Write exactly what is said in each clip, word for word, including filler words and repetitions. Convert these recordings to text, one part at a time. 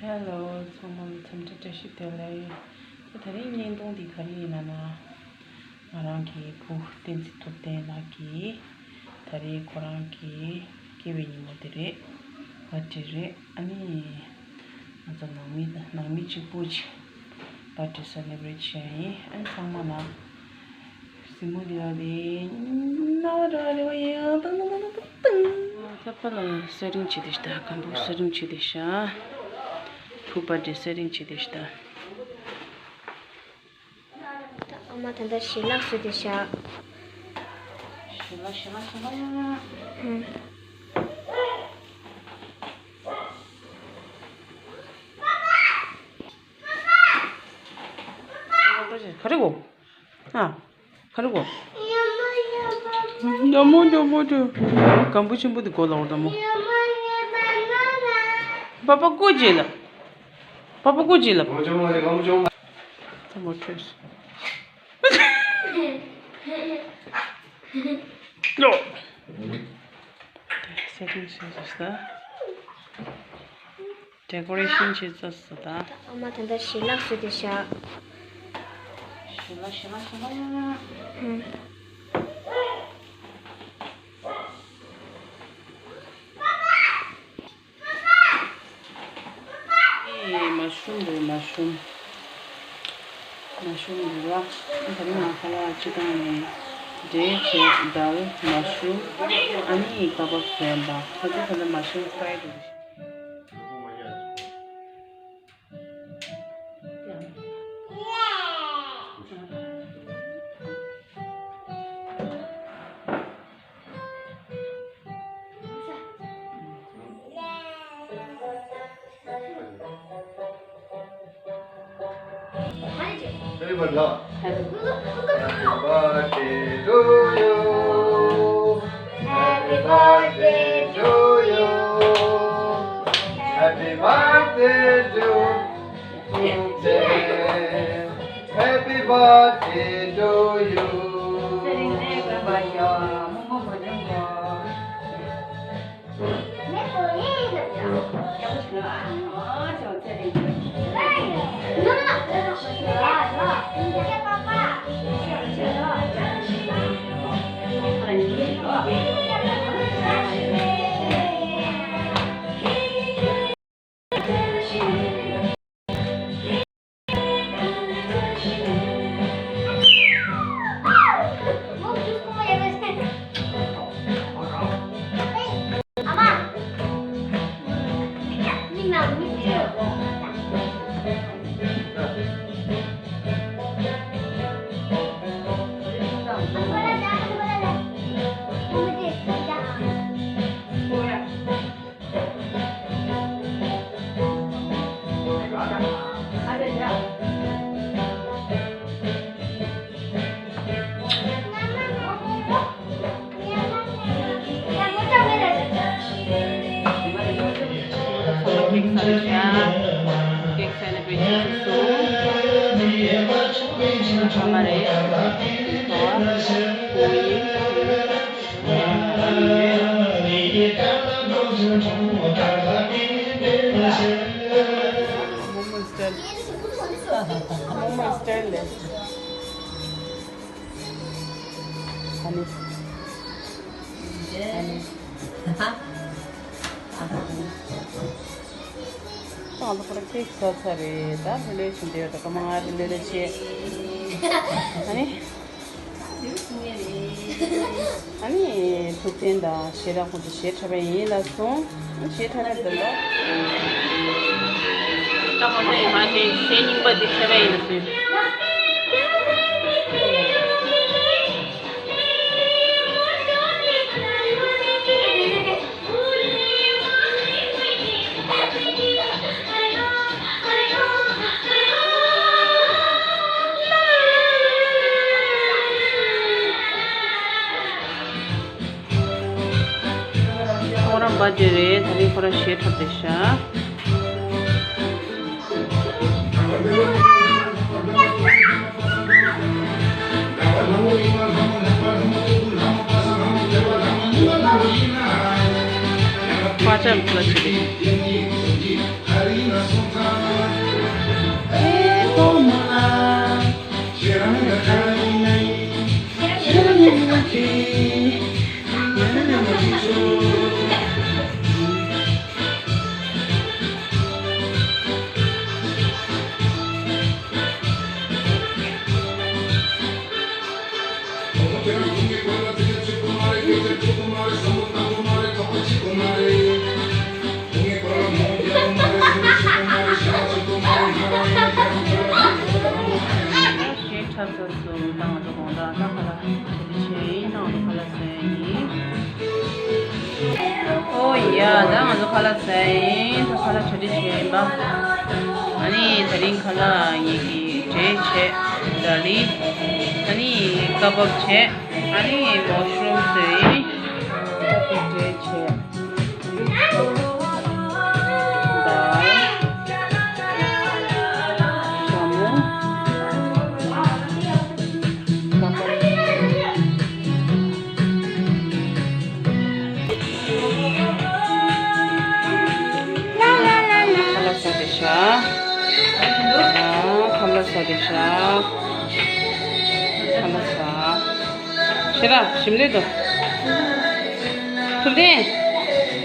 ཧེ་ལོ། ཚང་མ་ལ་འཚམས་འདྲི་བཀྲ་ཤིས་བདེ་ལེགས། ད་རེས་བརྙན་ཐུང་འདི་ག་རེ་ཡིན་ན་ན། ང་རང་གི་བུ་བསྟན་འཛིན་ཐུབ་བསྟན་ལགས་ཀྱིས་ད་རེས་ཁོ་རང་གི་སྐྱེས་པའི་ཉིན་མོ་དེ་རེད། བར་ཐི་ཌེ་རེད། ཨ་ནི་ང་ཚོ་ནང་མི་ནང་མི་གཅིག་པུ་ཅིག་བར་ཐི་ཌེ་སེ་ལེ་བྷི་རེ་ཊི་བྱས་ཡིན། ཨ་ནི་ཚང་མ་ལ། གཟིགས་མོ་དེ་བ་དེ་ན་བ་ར་རེ་བ་ཡང་ཏང་ཏང་ཏང་ཏང་ཏང་། ལྷག་པ་ལ་སེ་རིང་བྱེད་དེ་ཤ། སྒམ་པོ་སེ་རིང་བྱེད་དེ་ཤ། ཕུ་པ་དེ་སེ་རིང་བྱེད་དེ་ཤ། ཨ་མ་ད་ལྟ་ཞལ་ལག་བཟོས་དེ་ཤ། ཞལ་ལག་ཞལ་ལག་ཞལ་ལག་ཡ། ཨུམ། ག་རེ་གོ། ཨ། ག་རེ་གོ། ཉ་མོ་ཉ་མོ་དུ། སྒམ་པོ་ཆེན་པོ་དེ་གོ་ལ་འོ་ད་མོ། པ་པ་ཀོ་ཇེ་ལ། པ་པ་ཀོ་ཇེ་ལ། ད་མོ་ཁྲོས། ཡོ། སེ་ཊིང་བྱས་སོང་ས། ཌེ་ཀོ་རེ་ཤན་བྱེད་ཚར་སོང་ད། ཨ་མ་ད་ལྟ་ཞལ་ལག་བཟོས་དེ་ཤ། ཞལ་ལག་ཞལ་ལག་ཞལ་ལག་ཡ། ཧུམ། ཨེ་མ་ཤུམ་རེད་མ་ཤུམ། མ་ཤུམ་རེད་ལ། ཨ་ད་རིང་ང་ཁ་ལག་སྤྱི་བཏང་ནས་འབྲས་བྱས་དལ་མ་ཤུམ། ཨ་ནི་ཀ་བབ་བཟས་པ། ད་ལྟ་ད་ལྟ་མ་ཤུམ་ཧྥ་རའི་རེད། Happy birthday to you. Happy birthday to you. Happy birthday to you. Happy birthday to you. ཚང་མ་ཀེག་ཟ་རེད་ཤག་ཀེག་སེ་ལེ་བྷི་རེཊ་བྱེད་སོང་། ཚང་མ་རེད། ཚང་མ་ཀོ་ཡིན། མོ་མོ་སི་ཊལ། མོ་མོ་སི་ཊལ་ལས། ཨ་ནི། ཨ་ནི། ཨ་ནི། ད་ལོ་ཁོ་ར་ཀེག་ཟ་ཚར་རེད། ད་ལོ་ལེ་བྱུང་དེ་ཡོད་ད་ཀ་མ་ང་རེ་ལོ་ལེ་བྱེད། ཨ་ནི། ཨ་ནི་ཐུགས་རྗེ་ཆེ་དང་ཞེ་དྲག་ཁོང་ཚོ་ཞེ་དྲག་པ་ཡིན་ལ་སོང་། ཞེ་དྲག་པ་འདི་ལ། ད་ཁོང་ཚོ་ཡིན་མ་ཞེ་ཞེ་རྙིང་པ་འདི་དྲག་པ་ཡིན་ལ་སོང་། ཁོ་རང་བར་ཐི་ཌེ་རེད། ད་རིང་ཁོ་རང་གཞས་འཁྲབ་བསྡད་ཤག་དཔའ་ལྕམ་ཁོ་ལ་བྱེད་པའི། ཞེས་ཁྲབ་ཚ་སུ་ད་ང་ཚོ་དགོང་དག་ད་ཁ་ལག་ཆ་དེ་ཆེ་ཡིན། ད་ང་ཚོ་ཁ་ལག་ཟས་ཡིན། ཨོ་ཡ། ད་ང་ཚོ་ཁ་ལག་ཟས་ཡིན། ད་ཁ་ལག་ཆ་དེ་ཆེ་ཡིན་པ། ཨ་ནི་དེ་རིང་ཁ་ལག་ངེད་ཀྱི་འབྲས་བྱས། ད་ལི། ཨ་ནི་ཀ་བབ་བྱས། ཨ་ནི་མོ་ཤུ་རུམ་བཟོས་ཡིན། ད་དེ་འབྲས་བྱས། ཤེས་རབ་ཞིམ་ལོས་དོ། ཐུབ་བསྟན།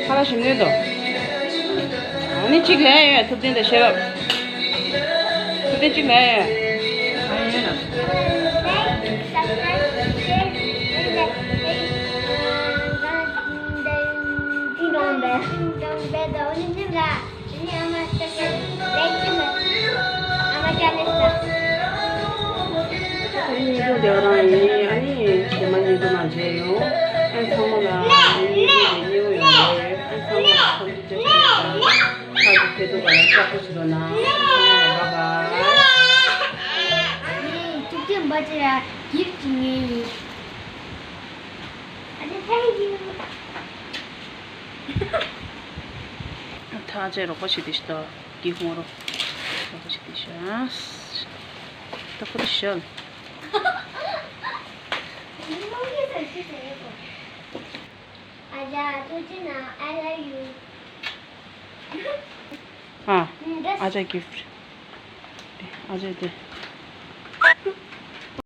ཁ་ལག་ཞིམ་ལོས་དོ། ཨ་ནི་གཅིག་ལས་ཡོད། ཐུབ་བསྟན་དང་ཤེས་རབ། ཐུབ་བསྟན་གཅིག་ལས་ཡོད། ཉིན་ཐོ་དེ་རང་ཡིན། ཨ་ནི་གཞན་མ་ཉིན་ཐོ་ནང་མཇལ་ཡོང་། ཨ་ཚང་མ་ལ་ཉིན་ཐོ་དེ་ཉེ་བོ་ཡོང་རེད། ཨ་ཚང་མ་ལ་འཚམས་འདྲི་བཀྲ་ཤིས་བདེ་ལེགས། ཁ་གི་ཕེ་ཏོ་ག་ལ་ལྕགས་པོ་ཞིག་ལོ་ན། ཨ་ཚང་མ་ལ་བ་བ། ཐུགས་རྗེ་མ་ཆེ་ཡ། གིབ་ཅིག་ངེས་ཡིན། ཨ་ནི་thank you། ཐག་ཆད་རོགས་པ་བྱེད་དེ་ཤི་ད། གི་ཧོང་རོ། རོགས་པ་བྱེད་དེ་ཤི། ད་ཁོ་དེ་ཤལ། ཨ། ཨ་ཅག་གིཕ་ཊི། ཨ་ཅག་དེ།